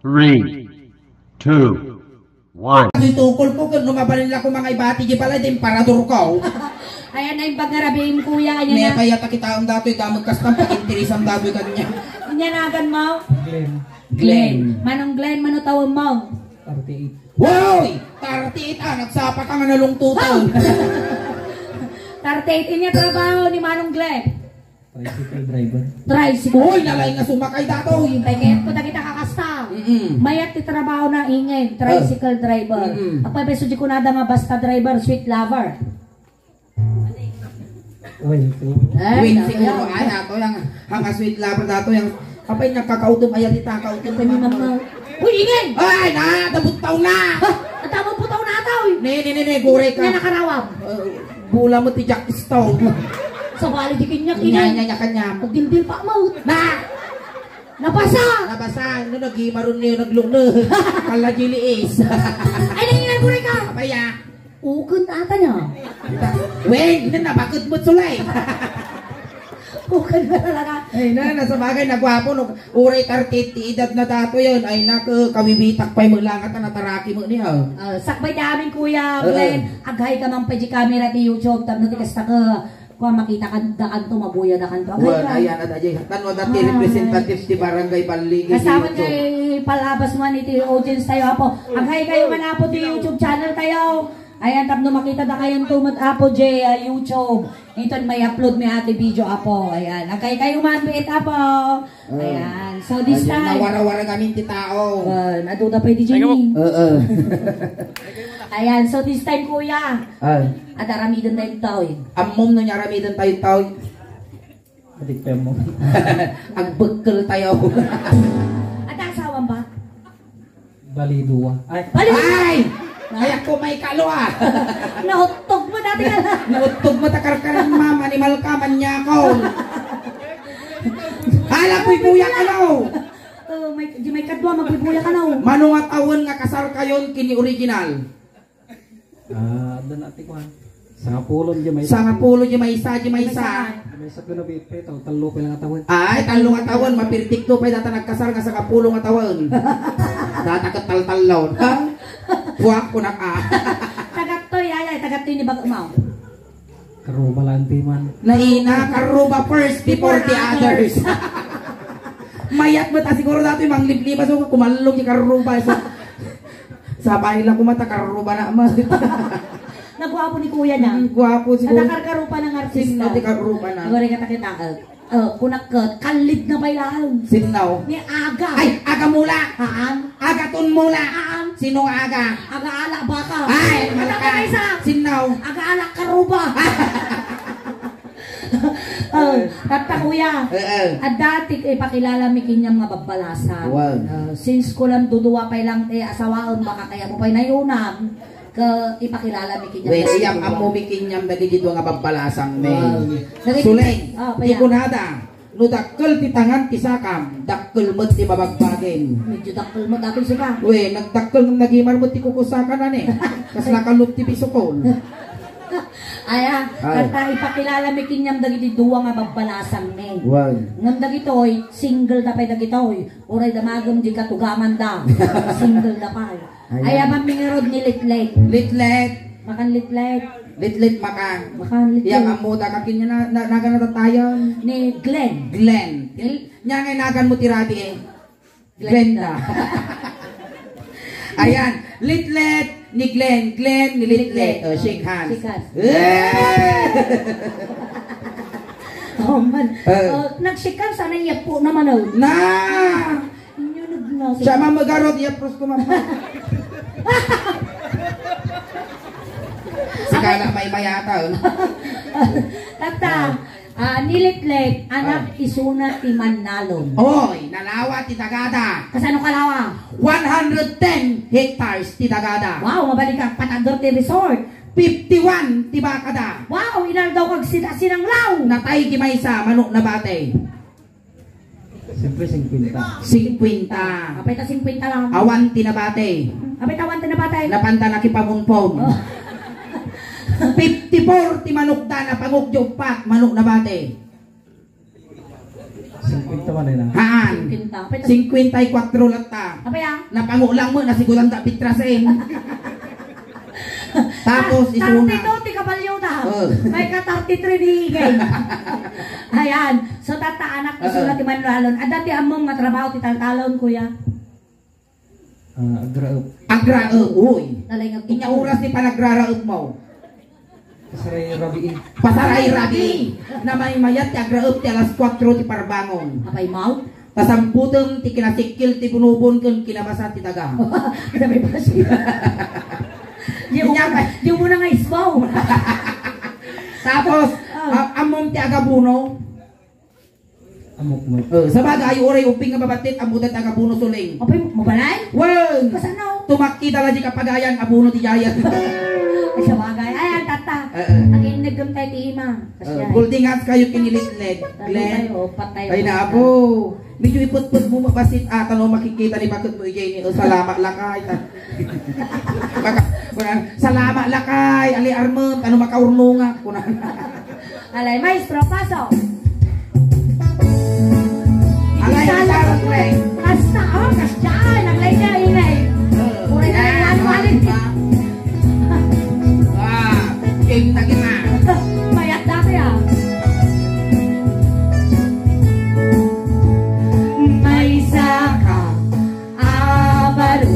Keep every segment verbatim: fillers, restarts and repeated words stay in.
Three, two, one. Itoy tukol ko, ken no mabalin la ko mangibati di balay, di imparador ko. Ayan na yung pagngarabiin, kuya. Ayan na. Kaya ta kitaen datoy, damag kastan, pag-interesan datoy kanya. Inyanagan mo? Glenn. Glenn. Manong Glenn, mano taon mo? Thirty-eight. Woy! Thirty-eight, ah, nagsapa ka nga nalungtutan. Thirty-eight, inya trabaho ni Manong Glenn. Tricycle driver. Tricycle. Hoy, nalay nga sumakay datoy. Tay kayat ko dagita kakasta. Mm-mm. Mayat ti trabaho na ingen, tricycle driver. Mm-mm. Apay, beso di kunada nga basta driver, sweet lover. Well, so, Ay, Win, siguro, ay, ato yung, ang sweet lover dato yung, apay, nagkakautom, ay, alita, kautom, Kami mama. Uy, ingen! Ay, na, tabutaw na! Ha? Ang tama po tao na ata, uy! Ne, ne, ne, ne, guray ka. Nga nakarawam. Uh, bula mo ti Jack Stone. Sa bali di kinyak, Nya, ingen. Nya, nya, kanya. Pagdildil pa mo. Na! Nabasa! Nabasa, no, nagimaron niyo, naglukno. Kala Jiliis. Ay, nangyayari, guray ka! Apaya. Ukon ata niya. Wen, ina, nabakod mo, sulay. Ukon na talaga. Ay, na, nasa bagay, nagwapo, no? Uray thirty-eight ti edad na dato yun. Ay, nak, kawiwitak pa'y malangat na nataraki mo niya. Ah, sakbay namin, Kuya Oo. Glenn. Aghay ka man pa di camera ti YouTube. Tapno ti kasta ka, kuha, makita ka, dakan to, mabuya dakan to. Aghay Well, ka. Ayan, at ajay, tanwa dati Ay. Representative ti Barangay Baligi Kasama YouTube. Kay palabas mo ni ti audience tayo, apo. Aghay kayo man, apo, ti YouTube channel tayo. Ayan, tapno makita da kayo to, mat, apo, J, ah, YouTube. Iton may upload mi ati video, apo. Ayan. Agay kayo man, biit, apo. Ah. Ayan. So, this Ayan, time. Nawara-wara kami ti tao. Ah, naduda pa di Jimmy. Oo. Ayan. So, this time, kuya. Ah. At aramiden tayo tao, eh. Ammom no niya aramiden tayo tao. Adik pa mo. Agbekkel tayo. At ang asawang ba? Bali, dua. Ay. Bali! Ay! Ay, ako may kalwa. Nautog mo dati ka na. Nautog mo, takarkaran, ma'am. Animal ka, manyakon. Hala, buybuya ka na, oh. Oh, may, di may kadwa, magbuybuya ka na, oh. Mano nga tawen nga kasar kayon kini original? Ah, adda na ti kuan. Sangapulo di maysa. Sangapulo di maysa, di maysa. Di maysa kuno, Bipe, tal-, tallo pa lang a tawen. Ay, tallo nga tawen, mapirtikto pay data nagkasar nga sangapulo nga tawen. Data ket taltallon, ha? Buak ko na ka. Tagattoy, ay, ay, tagattoy ni Bagmaw. Karuba lang ti man. Naina, karuba first before the others. Mayat mo ta siguro dati manglibliba so kumallog ti karuba. So, Sabay la kumata, karuba na, ma. Nagwapo ni kuya na. Mm, gwapo si Natakarkarupa ng artista. Sinno ti karuba na? Agora ka takita, eh. Eh, kunak ka, kalid na pay lang. Sinno? Ni Aga. Ay, Aga Mula. Haan. Aga Tun Mula. Haan. Sino nga Aga? Aga Ala Baka. Ay, Aga malaka. Teresa. Sinno? Aga Ala Karuba. Oh, tatta, kuya. Eh, eh. Adda ti ipakilala mi kaniam nga babbalasang. Wow. Ah, since kulang duduwa pay lang ti asawaen, baka kaya mo pay nayunam, ka ipakilala mi kaniam. Well, iyam ammo mi kaniam dagiti dua nga babbalasang, men. Wow. Suleng, ah, ti paya. Kunada, no dakkel ti tangan ti sakam, dakkel met ti mabagbagen. Medyo dakkel met dati sika. We, nagdakkel ngem nagimar met ti kukusakan, ane. Kas nakalup ti bisukon. Aya, Ay. Kata ipakilala mi kaniam dagiti dua nga babbalasang, men. Wow. Ngem dagitoy, single da pay dagitoy. Uray damagem di katugangan da. Single da pay. Ayan. Aya man mingarod ni Litlet. Litlet. Makan Litlet. Litlet makan. Makan Litlet. Yang amuda kakin niya na, na, nagan na tatayon. Ni Glenn. Glenn. Ni Nya nga inagan mo ti rabi, eh. Glenda. Ayan. Litlet ni Glenn. Glenn ni Litlet. Litlet. Oh, shake hands. Shake hands. Eh! Oh, man. Eh. Oh, nag-shake hands, sana iya po naman, oh. Na! Inyo nagna-, Siya man magarot, iya pros ko, mama. Sakala may mayata, oh. Tata. Ah. Ah, ni Litlet, anak Ah. isuna ti Mannalon. Oy, nalawa ti dagada. Kasano kalawa? One hundred ten hectares ti dagada. Wow, mabalikan, patager ti resort. Fifty-one ti bakada. Wow, inaldaw kag sina-, sinanglaw. Natay ti maysa, mano nabati? Siyempre, singkwenta. Singkwenta. Apay ta singkwenta lang. Awan ti nabati. Apay ta awan ti nabati. Napanta nakipamunpon. Oh. Fifty-four ti manokda, napangok di uppat, mano nabati? Singkwenta man na. Haan. Singkwenta. Apay ta- Singkwenta y kuwatro latta. Apay, ah? Napangulang mo, nasigutan ta pitrasen. Tapos, isuna. Thirty-two ti kabalyo ta. Oh. May ka thirty-three ni Igay. Ayan. So, tatta, anak, Oo. isuna ti manlalon. Adda ti ammom nga trabaho ti taltalon, kuya? Ah, agraep. Agraep, uy. Nalay nga Inya oras ti panagraraep mo. Pasaray rabii. Pasaray rabii. Namaymayat ti agraep ti alas kuwatro ti parbangon. Apay, maw? Tasambutem ti kinasikkil ti bunubon ken kinabasa ti daga. Kada may pasi. Di mo Inya- na, di mo na nga isbaw. Tapos, Ah. ah, ammom ti agabuno? Amok mo. Eh, sabagay, uray ubbing nga mabattit, ammoda ti agabuno suling. Apay, mabalay? Wen! Kasano? Tumakkita la di kapagayan, abuno ti yayan. Ay, sabagay. Ay, ang tata. Eh, eh. Ang inigam tayo ti ima. Eh, Kasya. Buldingas kayo kinilitlet. Tatlo Glenn. Tayo, upat tayo. Ay, na, apo. Medyo iputput mo mabasit ata no makikita ni bakit mo ijay ni. Oh, salamat lakay. Maka, kuna, salamat lakay. Ali Armand, ano makaurnunga? Kuna. Alay, maestro, paso. Alay, Isa lang sarang, pre. Kasta, oh, kasta, naglay niya, inay. Uray na lang, ano, alin? Ah, game na game, ah. Mayat dati, ah. Maysa ka Abaro,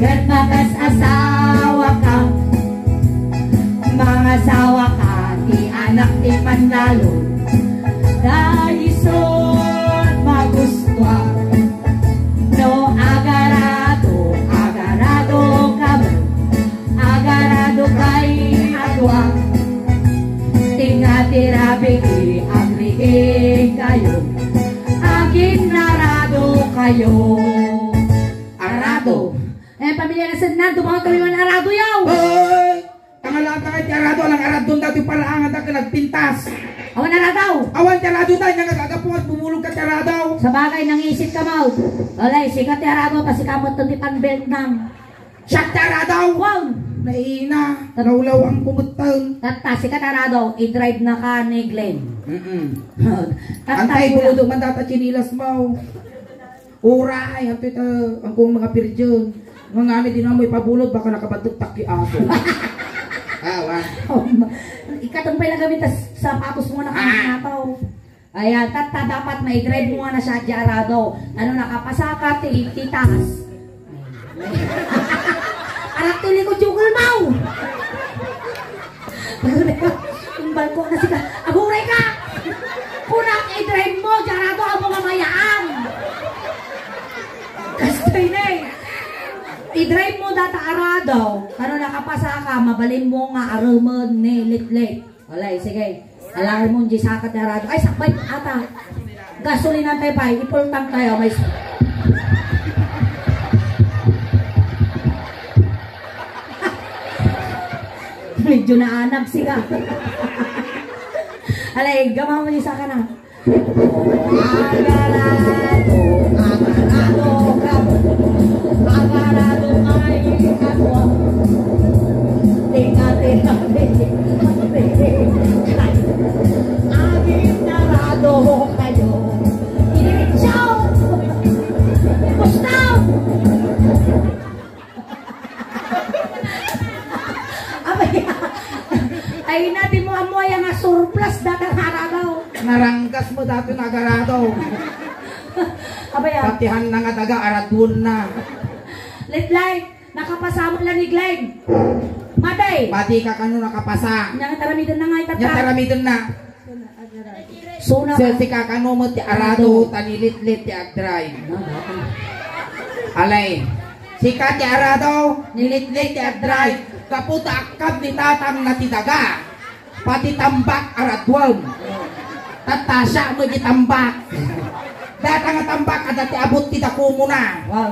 ket makasasawa ka. Mangasawa ka, ti anak ti panlalo. Dayson magustuak. No agarado, agarado ka mo. Agarado kay adua. Tinga ti rabii, agriig kayo. Aginnarado kayo. Arado. Eh, pamilya na Sennado, mga kami man arado yaw. Hoy! Tangalata kay ti arado, alang aradon dati paraangan da ka nagpintas. Awan arado. Awan ti arado da, nga nagagapu at bumulog ka ti arado. Sa bagay, nangisit ka, Mau. Walay, sikat ti arado, ta sika met ti panbelt nam. Siak ti arado! Wow! Naina, Tat- nawlawang kumetten. Tatta, sikat arado, i-drive na ka ni Glenn. Mm-mm. Tatta, Antay, kuya. Buludo man data chinilas mo. Uray, hantay ta, ang kong mga pirjeng. Mga ngani, di na mo ipabulod, baka nakabantok takki aso. Ah, wa. Oh, ma-, ikatang pa'y lagamit tas sapatos mo na Ah. kanataw. Ayan, tatta dapat maidrive mo nga na siya, di arado. Ano, nakapasaka ti, ti taas. Arat ti likod yung ulmaw! Ang balko na sika. Aguray ka! Kunak, idrive mo, di arado, amo nga mayaan! Kastoy na eh! Idrive mo data arado. Ano, nakapasaka, mabalin mo nga arumen ni Litlit. Walay, sige. Alarmon di sakat ti arado. Ay, sakbay ata. Gasolina tayo pa. Ipultang tayo. May s-, medyo naanab sika. Alay, gama mo di saka na. Agarado, agarado ka. Agarado kay ako. Tingati-rati. Aginnarado kayo. Iniritsaw! Gustaw! Abay, ay na, di mo ammo ay nga surplus data nga arado. Naranggas mo dati nga agarado. Abay, ah. Patihan na nga daga, aradwon na. Litlay, nakapasa mo lang ni Glenn. Matay. Pati ka kano nakapasa. Nya nga taramiden na nga itata. Nya taramiden na. Suna. Sa sika kano mo ti arado, ta ni Litlit ti agdrive. Alay. Sika ti arado, ni Litlit ti agdrive. Kaputa akkab ni tatang na ti daga. Pati tambak aradwam. Tatasya mo di tambak. Data nga tambak, ada ti abot ti dakumo na. Wow.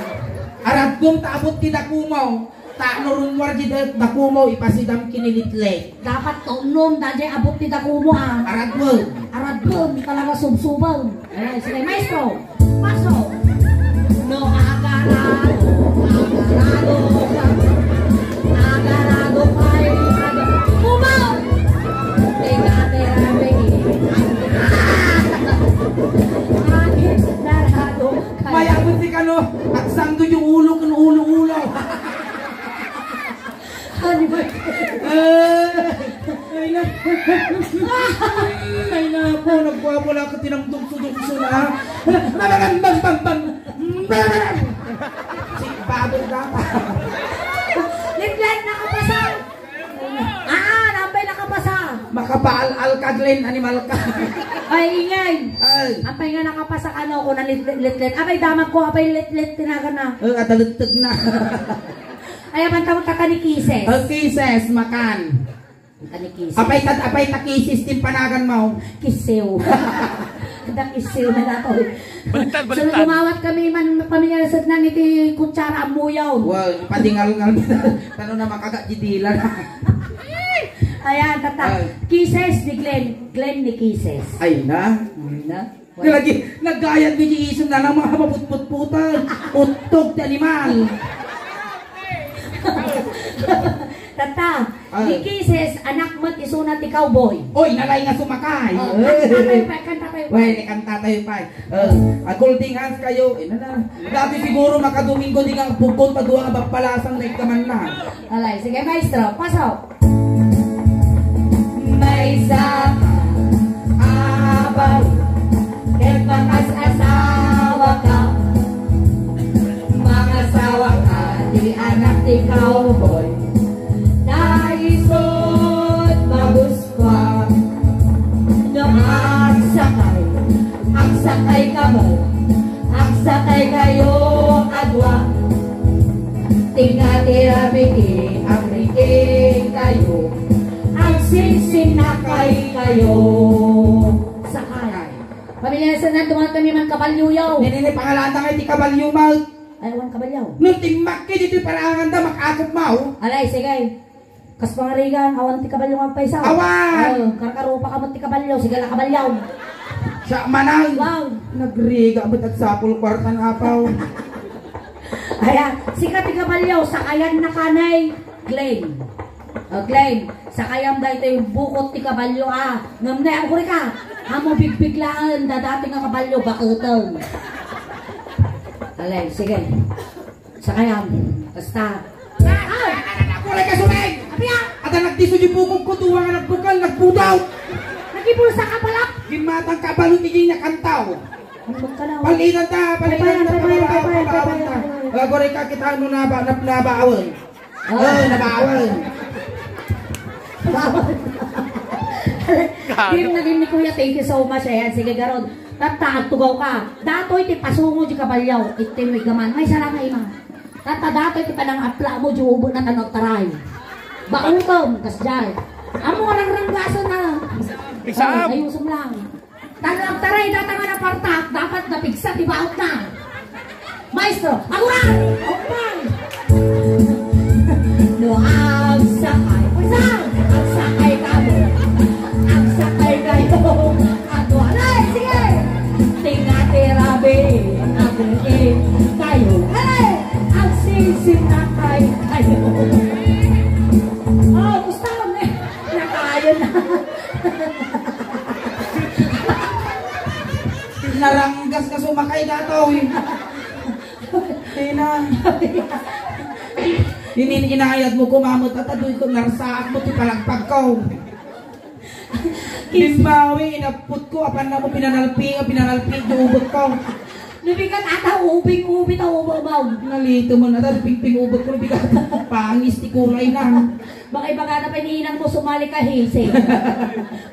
Aradwam ta abot ti dakumo. Ta no rummuar di da-, dakumo, ipasidam kinilitlik. Dapat tunnom, daydiay abot ti dakumo, ah. Aradwem. Aradwem, talaga subsubem. Eh, sige, maestro. Paso. No, agarado, agarado ka. Agarado kay, agarado. Kumaw! Tingati-rati. Ay, naku, nagwawala ka, tinangdungso-dungso na. Bang, bang, bang, bang, bang. Si baboy ka pa. Litlet, nakapasa. Ah, nampay nakapasa. Makapaal-al ka, Glenn, animal ka. Ay, ingay. Ay. Ampay nga nakapasa ka, no, kung nalit-, litlet. Apay, damag ko, apay, litlet, tinagan na. Eh, adaletteg na. Ay, abanta mo, tata ni Kises. Oh, Kises, makan. Tata ni Kises. Apay, tat-, apay, ta Kises, timpanagan mo. Kisew. Da Kisew na nato. Baliktad, baliktad. So, lumawat kami man, pamilya sa nang iti kutsara, amuyaw. Wow, padingalngal. Tano na makagat di dila na. Ayan, tata. Ay. Kises ni Glenn. Glenn ni Kises. Ay na. Ay na. Nga lagi, naggayad mi di isem na ng mga maputputputan. Uttog ti animal. Tata, Ah. Ni Kises, anak met isuna ti cowboy. Oy, nalay nga sumakay. Oh, Eh. Kanta tayo pa, kanta tayo pa. Well, kanta tayo pa. Eh, a golden hands kayo. Eh, nana. Dati siguro makadomingo di nga bukod pa duwa nga bagpalasang na ikaman na. Alay, sige, maestro, pasok. Maysa ka, abaw, ket makas-asawa ka. Mangasawa ka, ti anak ti cowboy. Ta isut maguskua. No agsakay, agsakay ka met, agsakay kayo a dua. Tingga ti rabiki, agbiki kayo, agsinsinakay kayo. Sakay. Pamilya, saan na duman kami man kabalyo yaw? Nini, pangalan na nga iti kabalyo, Mal. Ay, awan kabalyo. Nung timmakki dito'y paraangan da, makakop, Mal. Alay, sige. Kas pangarigan, awan ti kabalyo nga agpaysa. Awan! Oh, karkarupa ka met ti kabalyo, sige la kabalyo. Siya manang. Wow. Nagriga met agsapul kwartan apaw. Ayan, sika ti kabalyo, sakayan na kanay, Glenn. Oh, Glenn, sakayam daytoy bukot ti kabalyo, ah. Ngem ne, aguri ka. Amo bigbiglaen, dadati nga kabalyo, baketen. Alay, sige. Sakayam. Basta. Ay! Apuray ka, Sumeng! Apia! Adda nagdiso di bukog ko, duwa nga nagbukal, nagbudaw! Nagibulsa ka pala! Ginmatang ka, balon, iti niya kantaw. Ang magkalaw. Palitan ta, palitan ta, palitan ta, palitan ta. Agora ka kita, ano na ba, nap-, nabaawal. Oh, nabaawal. Bawal. Game na game ni Kuya, thank you so much. Ayan, sige, garod. Tatta, agtugaw ka. Datoy ti pasungo di kabalyaw. Itim mi gaman. May sara nga ima. Tatta, datoy ti panangapla mo di ubo na tanong taray. Bautom, kasjay. Amo nga rangranggasan na. Isam. Ay, ayusom lang. Tan agtaray data nga napartak, dapat napigsa ti baot na. Maestro, aguran! Aguran! No agsakay, saan? Agsakay kamo. Agsakay kayo. Ato, alay, sige! Tingati rabi, agriin kayo. Alay! Agsisinakay kayo. Oh, gusto mo, eh. Nakayon na. Naranggas ka sumakay datoy. Tina. Inin inayad mo, kumamot at adoy ko, narsaak mo, ti palagpag ko. Bimbawi, inaput ko, apan na mo pinanalpi, pinanalpi, di ubot ko. Nabigat ata, ubing-ubi ta, ubabaw. Nalito mo na, tal, pingping ubot ko, nabigat. Pangis, ti kulay na. Baka ibaga na pa ni inang mo, sumali ka, hisi.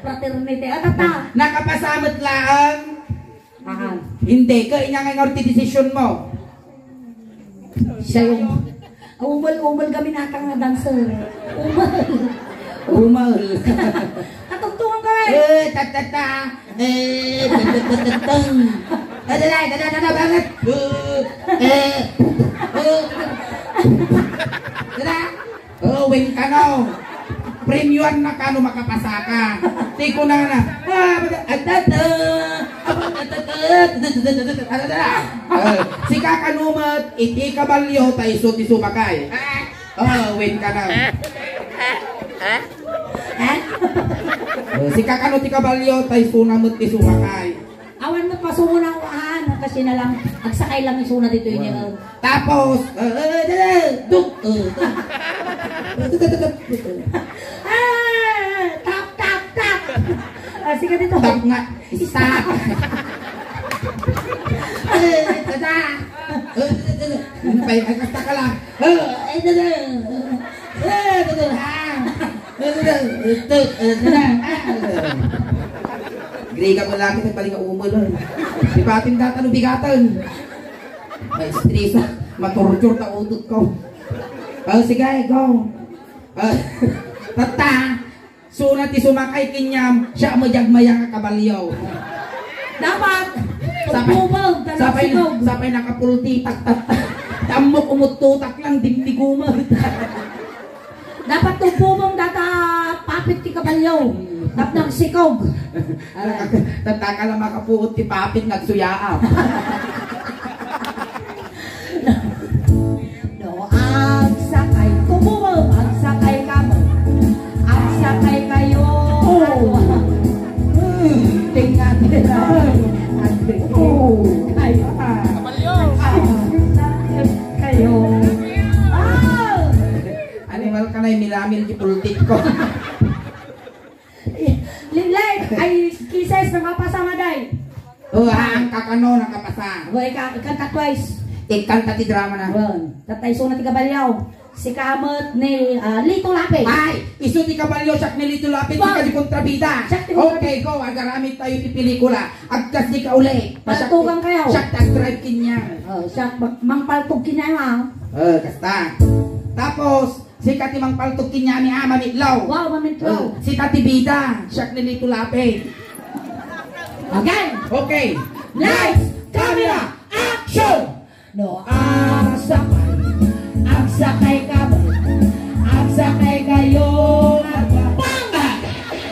Fraternity. At ata. Nakapasamat laang. Aha. Hindi, ka inya nga nga ti desisyon mo. Siya yung, umal-umal kami natang na dancer. Umal. Umal. Katugtungan ka eh. Eh, tatata. Eh, tatatatang. Ada na, ada na, ada banget. Eh, eh, eh. Ada. Oh, win ka no. Premiuan na ka no makapasa ka. Ti kuna na. Ah, adada. Abang adada. Adada. Oh, sika kano met, iti kabalyo, ta isu ti sumakay. Oh, win ka na. Oh, sika kano ti kabalyo, ta isu na met ti sumakay. Awan met pasungo na uhaan, kasi na lang, agsakay lang isuna dito inyo. Tapos, eh, eh, eh, eh, duk, eh, eh. Ah, tap, tap, Sige dito. Stop nga. Stop. Eh, tata. Eh, tata. Pay, ay, kasta ka lang. Eh, eh, tata. Eh, tata. Ah. Eh, tata. Eh, tata. Eh, tata. Ah. Griga mo lagi sa bali nga umul, eh. Di ba ating data no bigatan? Ay, stress, ah. Matorture ta utot ko. Oh, sige, go. Ah, tata. Suna ti sumakay kaniam, siak met ti agmayang a kabalio. Dapat, sapay, ubbubog, sapay, tapsikog. Sapay nakapultitak, tat-, tat-, ammok umuttutak lang, dimdigumet. Dapat ubbubog data papit ti kabalio, tapno agsikog. Aray. Tata ka lang makapuot ti papit, nagsuyaap. No, agsakay, tumulong, agsakay kamo. Agsakay kayo. Oh. Tingnan nila. Oh. Kayo. Ah. Kayo. Ah. Animal ka na, milamil di pultit ko. Linlay, ay, kises, nakapasa, maday. Oh, ah, ang kakano, nakapasa. Uy, ka-, ikanta twice. Ikanta ti drama na. Wen, tatay suna ti kabalyo. Sika met ni, ah, Lito Lapid. Ay, isu ti kabalyo, siak ni Lito Lapid, wow. Sika ti kontrabida. Siak ti kontrabida. Okay, go, agaramid tayo ti pelikula. Agkas di ka uli. Paltugan kayo. Siak ti drive kaniam. Oh, siak, mag-, mangpaltog kaniam, ha? Oh, kasta. Tapos, sika ti mangpaltog kaniami a mamitlaw. Wow, mamitlaw. Oh, sika ti bida, siak ni Lito Lapid. Again. Okay. Lights, camera, action! No, agsakay, agsakay ka ba? Agsakay kayo, agbabang!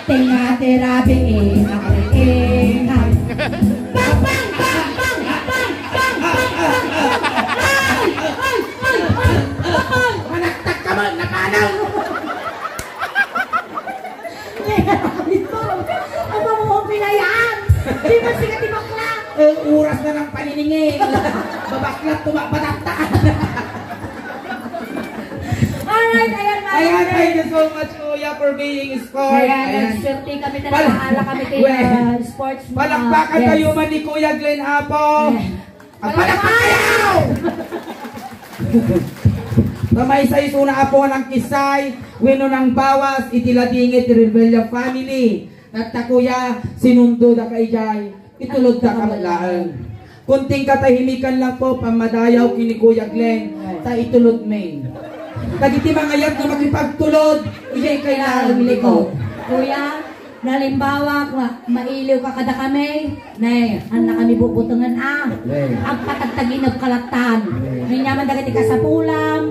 Tinga ti rabii, ang ingay. Bang, bang, bang! Ay! Ay! Ay! Ay! Ay! Manaktak ka man, napanaw! Ano mo kong pinayaan? Di ba siya ti bakla? Eh, oras na ng paniningil. Babaklat, tumabadatta. Alright, ayan, mga Ayan, friends. Thank you so much, Kuya, for being sport. Ayan, ayan. Nagswerte kami talaga. Pal-, ala kami kay, well, ah, sports, mga palakpakan guests. Tayo man ni Kuya Glenn Apo. Ayan. Agpalakpak kayo! Tamaysa isuna, Apo, a nangkisay wenno nangbawas iti ladingit ti Rebella family. Tatta, kuya, sinundoda ka idiay, itulodda ka met laeng. Kunting katahimikan lang po, pammadayaw ken ni Kuya Glenn, ta itulodmi. Dagiti mangayat nga makipagtulod, idiay kailangan likod. Kuya, Nalimbawak, ma-, mailiw ka kadakami, ne, ania kami bubutengen a. Ne. Agpatagtaginep ka lattan. Ne. Nyaman dagiti kasapulam,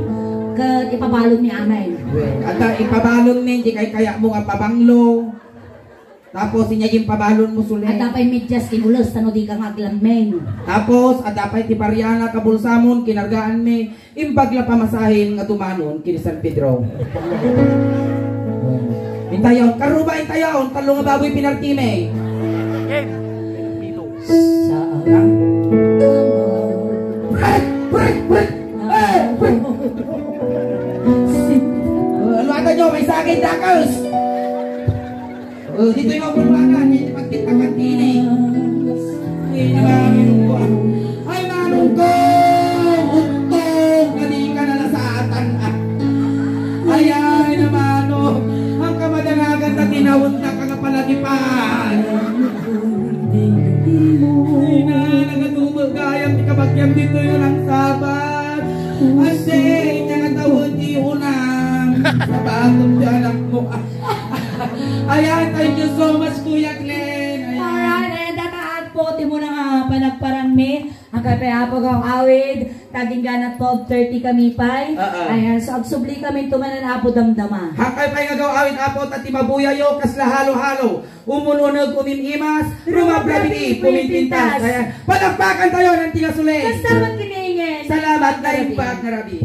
ket ipabalonmi amin. Ne. Adda ipabalonmi, di kay kayatmo nga pabanglo. Tapos, inya impabalonmo, suli. Adda pay medyas, inules, ta no dika nga aglamming. Tapos, adda pay ti pariana, kabulsamon, kinargaanmi. Imbag la pamasahen nga dumanon ken ni San Pedro. Intayon, karuba, intayon, tallo nga baboy pinartimi. Sa Break! Break! Break! Eh, break! Eh, luwatan nyo, may saging dakas! Oh, ditoy mabulwanan, ditoy pagkita-pagkini. Ay, naman ko, ah. Ay, manong ko! Uttong! Kadi ka na nasatan, ah. Ay, ay, naman, oh. Ang kamadanagan na tinawag na ka nga palagipan. Ay, na, nagatubo gayam, di kabagyam dito yun ang sabat. Ate, niya nga tawag di unang. Sabaton di anak mo, ah. Ayan, thank you so much, Kuya Glenn. Ayan. Alright, ayan, dataat po, ti muna nga panagparanmi. Ang kay Apo Gaw Awid, taging gana twelve thirty kami pay. Oo. Ayan, so agsubli kami tumanan Apo Damdama. Hakay pay nga Gaw Awid, Apo, tati mabuyayo, kasla halo-halo. Umununeg, umim-imas, rumabrabiti, pumipintas. Ayan, palakpakan tayo ng tinga suli. Kasama kiniingin. Salamat na yung pag narabi.